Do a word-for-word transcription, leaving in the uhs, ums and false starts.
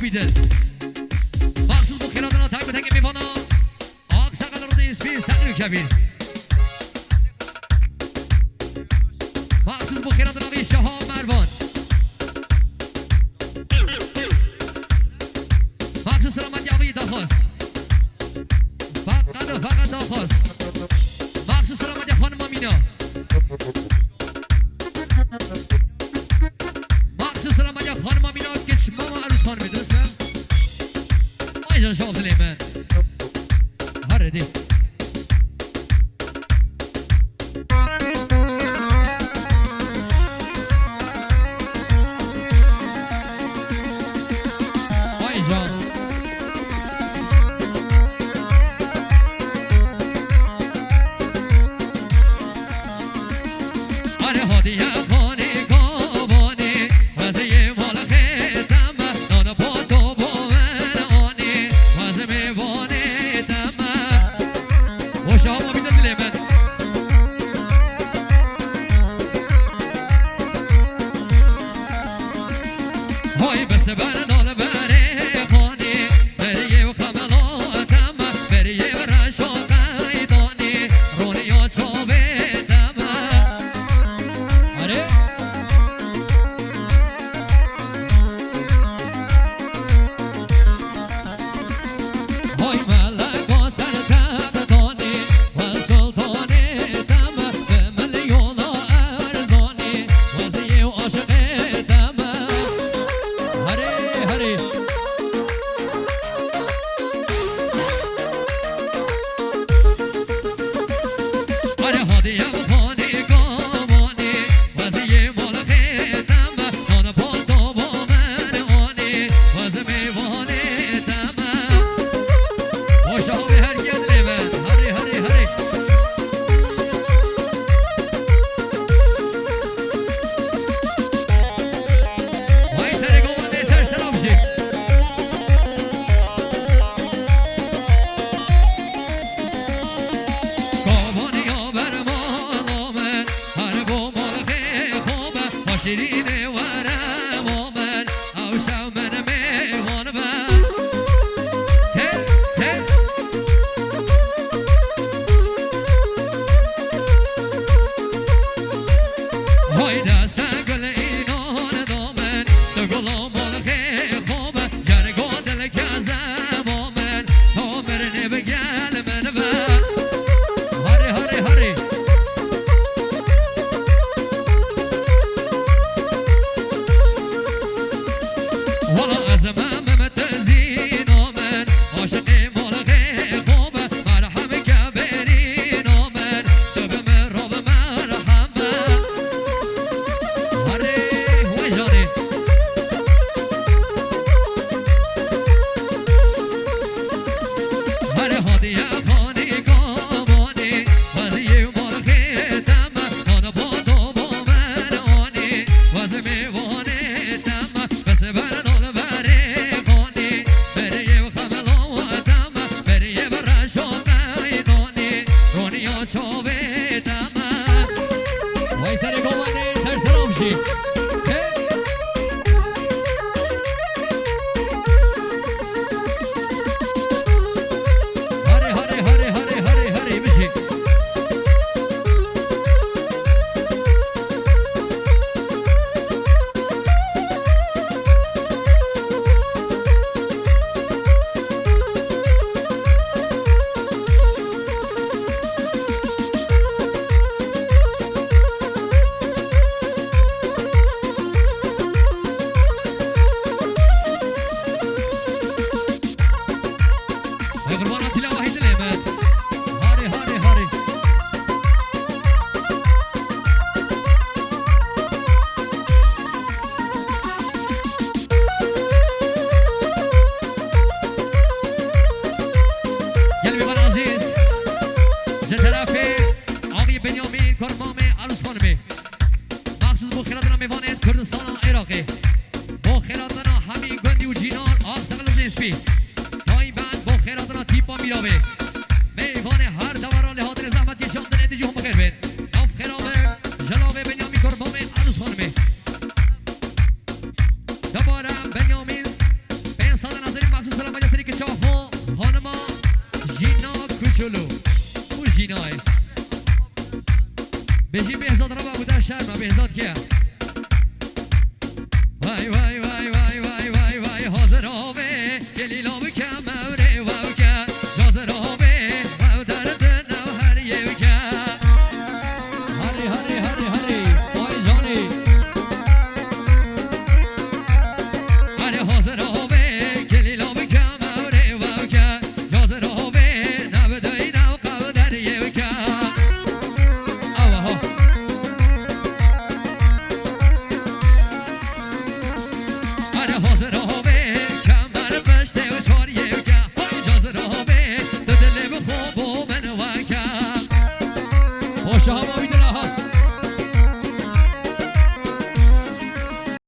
Bidin. Maxsus bo xêratina teng bi tengê mêvana. Aksaqal Rûdê Spî Seqil û Kebîr. Maxsus bo xêratina vî şaha Mervan. Maxsus selametiya vî daxwaz. Feqet û feqet daxwaz. Maxsus selametiya xanima Mîna. Maxsus selametiya xanima Mîna, kiç mama Erûz Xanimê, dirust e? Ay can şav dilê min. Her redî. Ay can. Are hadiye xanê gavanê, ez ê mal xêtem, nan pato bo min anê, ez mêvanê te me. Hoşa hava bide dilê min. Hay bes ber dal berê xanê, berê yew xemela te me, berê yew reşo qeydanê, ronî ya çavê te me. Are? Hay meleka ser text danê, we sultanê te me, bi milyona erzanê, we ziyê û aşiqê te me. Herê, herê. Are hadiye xanê gavanê, we ziyê mal xêtem, nan pato bo min anê, we zi mêvanê te me. Hoşa be her gel lê me. Herê, herê, herê. Vay serê gavanê ser selam jî. Kavaniya bermana min, her bo malxê xwe be, ha şîrînê were bo min, ew şew min mêvan be. Te, te. Hay deste gul înan da min, tu gula malxê xwe be, cergo dil kezeba min, to mirinê bi gel min be. Harê, harê, harê. Wala ez me, me, me tezîna min, aşiqê malxê xwe be, merhem ke berîna min, tu bi min re bi merhem be. Herê, wey canê. Herê hadiye xanê gavanê, weziyê malxê te me, nan pato bo min anê, wez mêvanê te me, bes ber dal berê xanê, berê yew xemela te me, berê yew reşo qeydanê, roniya çavê te me. Vay serê gavanê, ser selam jî. Hey! Harê, harê, harê, harê, harê, harê, bijî. Ay qurbana dila wahî dilê me. Harê, harê, harê. Gel mêvan ezîz. Ji terefê Avî Benyamîn, Kurmamê, Erûz Xanimê. Maxsus bo xêratina mêvanên Kurdistana Iraqê. Bo xêratina hemî gundî û cînan, Aksaqal û Zênspî. Taybet bo xêratina tîpa Mîravê. Mêvanê her dewera lê hatine zehmet kêşandinê dijî hûn bi xêr bên. Ev xêra be, ji lavê Benyamîn Kurmamê, Erûz Xanimê. Debara Benyamîn, pênc Behzat kê ye?